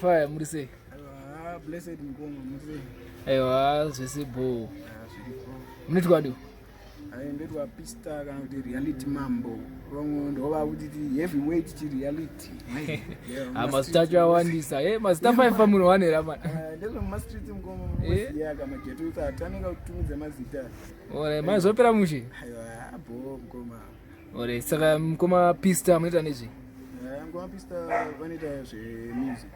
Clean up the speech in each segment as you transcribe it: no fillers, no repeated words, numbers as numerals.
Fire, muri sei? Aiwa, blessed mukoma, muri sei? Aiwa, zvese bho. Ah, zviripo. Munoitwa adi? Ai, ndoitwa Pista kana kuti reality mambo. Vamwe ndova kuti ti heavyweight chi reality. Yeah, Ah, mazita acho awandisa. Eh, mazita 5 pamunhu one here mani. Ah, ndezvemumastreets mukoma, Eh? munoziya kamageto kuti hataneka kutumidza mazita. Ore, mazopera mushe. Aiwa, bho mukoma. Ore, saka mukoma Pista munoita nezvei? Ah, mukoma Pista vanoita zvemusic.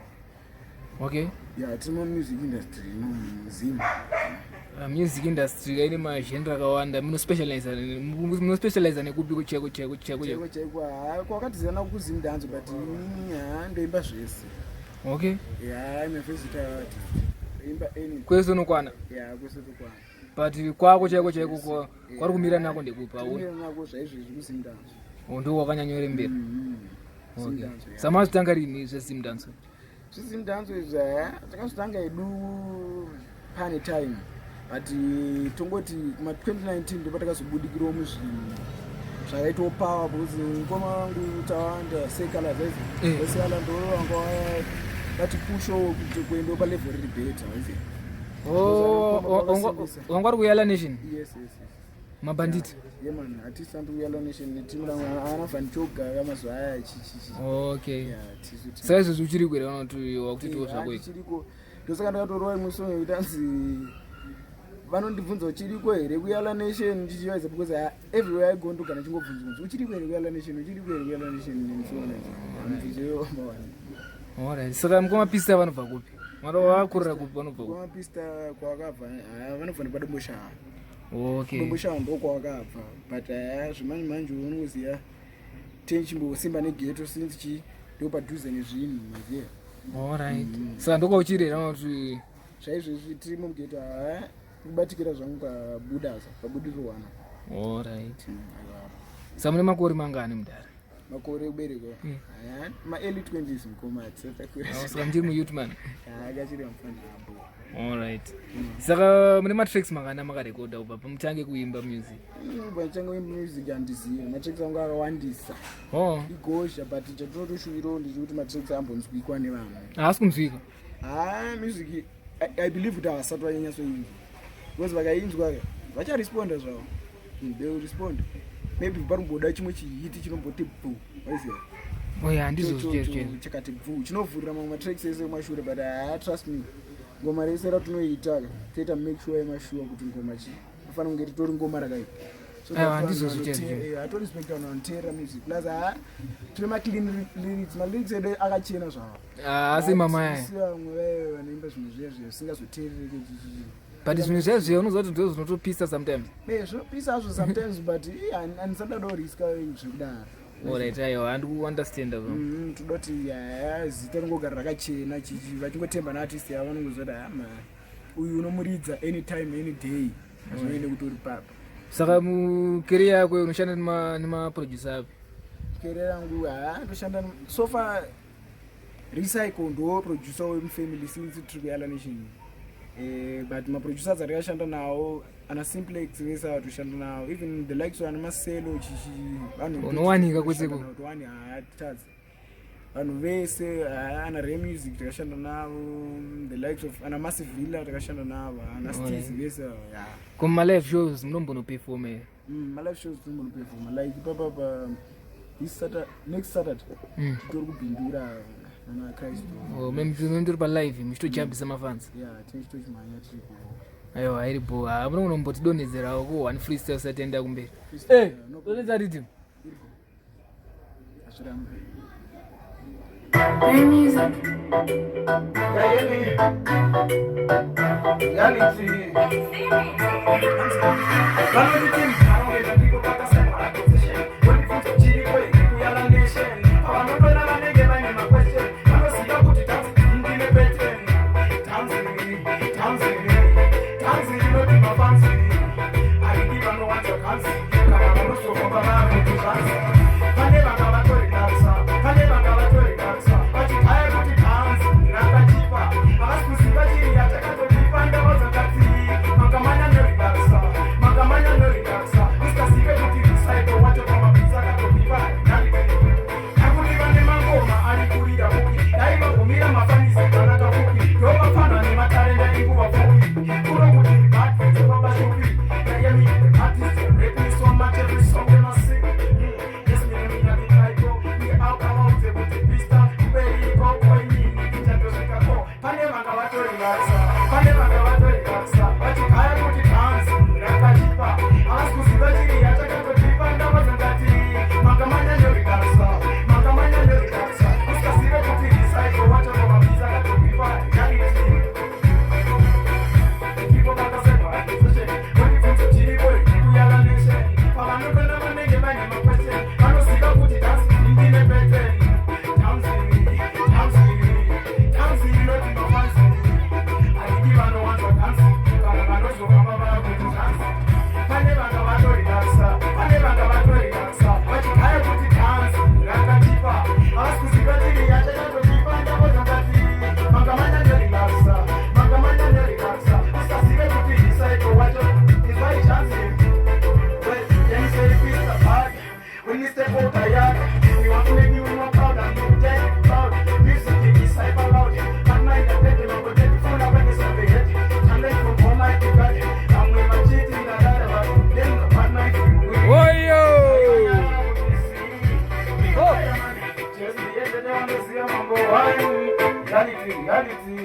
Okay. Yeah, tiri mumusic industry muZim. Music industry ine magenre akawanda. Munospecialize nekupi cheko cheko cheko? Chaiko chaiko, ha, kwakatizana kuZim dance, but inini, ha, ndoimba zvese. Yeah, I'm a versatile artist. Ndoimba any. Kwese unokwana. Yeah, kwese tokwana. But kwako chaiko chaiko kwari kumira nako ndekupi? Auna? Kumira nako zvaizvezvi kuZim dance. Ndo wakanyanyorembera. Zim dance, yeah. Samazvitanga rini zveZim dance? ZveZim dance izvi, ha, takazvitanga hedu pane time, but tongoti kuma 2019 ndo patakazobudikirawo muzvinhu zvakaitawo power, because mukoma wangu Tawanda Sekala zaizi Sekala ndo vanga vatipushawo kuti kuendawo palevel riri better, waizi. Oh, wanga uri kuYala Nation? Yes. Mabhanditi. Yeah man, artist anti kuYala Nation netimu rangu ana Van Choga kamazuva aya chichichi. Yeah, tisu. Saka izvozvi uchiri kwere kana kuti wakutoitawo zvako izvi? Chiriko. Ndosaka ndakatorova imwe song yekuti anzi vanondibvunza uchiriko here kuYala Nation chichivaisa, because everywhere I go ndogara chingobvunzwa kunzi uchiriko here kuYala Nation, uchiriko here kuYala Nation, and so on and so on. Mibvunzo iyoyo mawanda. Alright, saka mukoma Pista vanobva kupi? Mwana vakurira kupi, vanobva kupi? Mukoma Pista kwakabva, vanobva nepaDomboshawa. Domboshawa ndo kwakabva, but zvimanje manje unoziya tenchimbosimba negeto since chi ndo padhuze nezvinhu, maziya. Alright, saka ndokwauchiri here kana kuti? Zvaizvezvi tirimo mugeto, ha, kubatikira zvangu pabudaza pabudirwana. Alright, saka mune makore mangani, mudhara? Makore ekuberekwa? Maearly 20s mukoma, hatisati. Saka muchiri muyouth man. Akachiri mufana abo. Alright, saka mune matracks mangani amakarekodha kubva pamutange kuimba music? Pachange music handizivi, matracks angu akawandisa. Igosha, but chatinotoshuvirawo ndechekuti matracks ambonzwikwa nevanhu. Haasi kunzwika? Ha, music I believe kuti havasati vanyanyatsoinzwa, because vakainzwa vacharesponda zvavo. They will respond. Maybe parimboda chimwe chihit chinomboti bvu, waiziva. Oya, ndizvo zvichero. Chakati bvu chinovhurira mamwe matracks ese kumashure, but trust me, ngoma rese ratinoita toita make sure yemasure kuti ngoma chi afanira kunge ritori ngoma rakaipa. So Aiwa, that ndizvo vanhu zvichero. Hatorespecta vanhu vanoteerera music, plus ha, tine maclean lyrics, malyrics edu akachena zvavo. Asi mama yaya. Si vamwe vaive vanoimba zvinhu zviya zviya zvisingazoteerereke chichichi. But zvinhu zviya zviya unoziva kuti ndo zvinotopisa sometimes. Zvinopisa hazvo sometimes, but handisati ndadoriska zvekudaro. Alright, aiwa, handikuunderstanda bro. Toda kuti haya, zita ringogara rakachena chichi, vachingotemba naartist yavo, vanongoziva kuti hama uyu unomuridza anytime, any day, hazvinoende kuti uri papa. Saka mucareer yako unoshanda nemaproducer api? Career yangu, ha, ndoshanda so far Recycle ndo producer wemufamily since tiri kuYala Nation, but maproducers atikashanda nawo ana Simplex vese ava toshanda nawo, even the likes ana Maselo chichi vanhu. Unowanika kwese ko? Towani, hatitadzi vanhu vese, ana Remusic takashanda navo, the likes of ana Massive Villa takashanda navo, ana Stis vese ava, yeah. Kuma-live shows munombonoperforma here? Malive shows tinombonoperforma, like ipapa pa this Saturday, next Saturday, titori kuBindura nana Christ. Oh, mendiri palive muchitojambisa mafans? Yeah, tinechitochimhanya tiriko. Aiwa, iri bo hamuna kunombotidonhedzerawo ku one freestyle usati enda kumberi? Freestyle, no. Donhedza rhythm. Hazvirambi. Play music. Reality. Vanonditi mudharaunda ndipo pakasekwa position. Wondibvunza chiriko here kuYala Nation. Pavanotora vanenge vaine maquestion, vanoziva kuti dhanzi ndine pattern. Dhanzi, dhanzi, dhanzi rinoti mafanzi haridi vanowanza ganzi kana vanozofamba vakuti zvanzi. Pane vanga vatorelaxa, pane vanga vatorelaxa vachigaya kuti dhanzi rakachipa, havasi kuziva chiri yatakatotipa. Ndava dzakati makamanya norelaxa, makamanya norelaxa, usikazive kuti Pane vanga vatorelaxa vachigaya kuti dhanzi rakachipa, havasi kuziva chiri yatakatochipa. Ndavazangati makamanyanyorelaxa, makamanyanyorelaxa, usikazive kuti recycle wacho mabhiza akatobipa reality. People vakasema position vandibvunza chiripo kuyala nation. Pavanopenda vanenge vaine maquestion, vanoziva kuti dhanzi ndine pattern. Dhanzi, dhanzi, dhanzi inoti mafansi handidi vanowanza dhanzi kana vanozohamba vakuti dhanzi. Pane vanga vatorelaxa, pane vanga vatorelaxa vachigaya kuti dhanzi rakachipa, havasi kuziva chiri yachakatochipa. Ndavozangati makamanyanyorelaxa, makamanyanyorelaxa, usazive kuti recycle wacho izwai chanzi. When you step out the yard, we want to make you more proud and you take proud. Music is hyper loud. But mind the petty, but get full of awareness of the head. Talent from Almighty God. And we were cheating the other, but then the bad mind we Oyo. Oh. Just the end of the mambo. Reality, reality.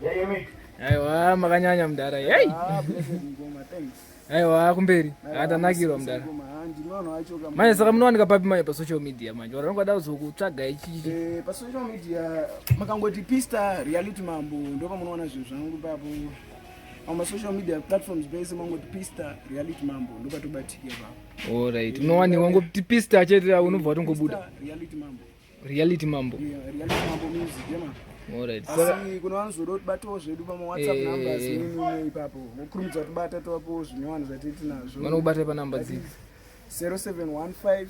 Yeah, you mean. Aiwa, makanyanya mudhara, yei. Ah, blessed ngoma, thanks. Aiwa, kumberi atanakirwa mudhara. Ngoma, ah, ndini vanhu vacho kama- Manje saka munowanika papi manje pasocial media manje? Ora vanongada kuzokutsvaga ichichi. Pasocial media makangoti Pista Reality Mambo, ndo pamunoona zvinhu zvangu ipapo. Pamasocial media platforms pese mangoti Pista Reality Mambo, ndo patobatika ipapo. Alright, unowanikwa ngoti Pista chete, unobva watongobuda. Pista Reality Mambo. Reality Mambo. Yeah, Reality Mambo Music, yema. Alright, saka Asi kuna vanozoda kutibatawo zvedu pamawhatsapp numbers nini ipapo, vokurumidza kutibata, tovapo zvinyowani zvatiri tinazvo. Vanokubata panamba dzipi? 0715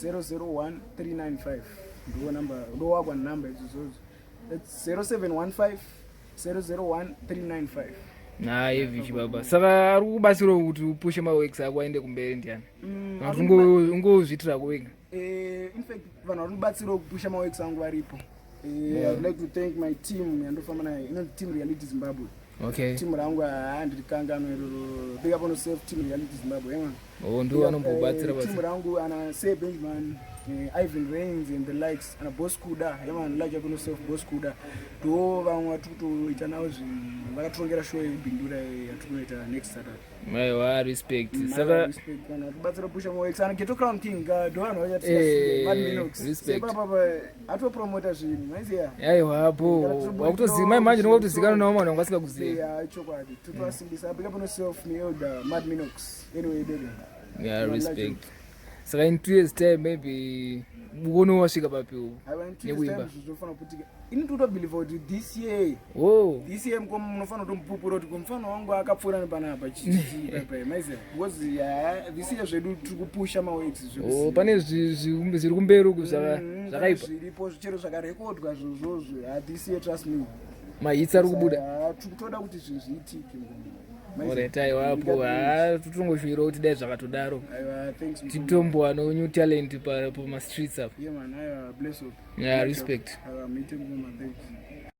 001 395 ndo namba, ndowakwa namba idzodzo. That's 0715 001 395. Naye vichi baba, saka ari kubatsirawo kuti upushe maworks ako aende kumberi ndiani? Kana kuti ungozviitirako wega? In fact, vanhu vari kubatsirawo kupusha maworks angu varipo. I would like to thank my team yandofamba nayo inonzi Team Reality Zimbabwe. Team rangu handirikanganwa iroro. Big up on yourself, Team Reality Zimbabwe, yeah, man. O, ndo vanombobatsira. Team Batsira. rangu ana Sir Benjamin, Ivan Rains and the likes, ana Boss Kuda. Yeah man, like up on yourself, Boss Kuda. Ndo vamwe vatiri kutoita navo zvinhu, vakatirongera show yekubhindura yatiri kunoita next Saturday. Aiwa, respect. Saka Respect vanhu vatibatsira kupusha maworks, ana Geto Crown King, ndo vanhu Respect. vachatiapapa atopromota zvinhu, maiziya. Aiwa po wakutoziva mai manje ndingokutozikanwa navo vanhu vanga vasingakuzivi. Yeah, chokwadi, totovasimbisa. Big up on yourself, my elder Mad Minox. Anyway, dede. Yeah, respect. Saka in 2 years time maybe uone wasvika papi nekuimba? Zvofanira kuputika. Ini totobelieve kuti this year, this year mukoma munofanira kutomupupura kuti mufana wangu akapfuura nepanapa chichiipai, maiziya, because yeah, this year zvedu tiri kupusha maworks. Oh, pane zviri kumberi uku zvakaipa. Zviripo zvichero zvakarekodwa zvozvozvo. This year, trust me. Mahits ari kubuda. Ah, tiri kutoda kuti zvinhu zviitike, mukoma. Alright, aiwapo ha totongoshuwira kuti dai zvakatodaro. Aiwa, thanks, mukoma. Titombowana new talent pamastreets apa. Yeah man, aiwa, bless up. Yeah, respect. Aiwa, muite mukoma, thanks.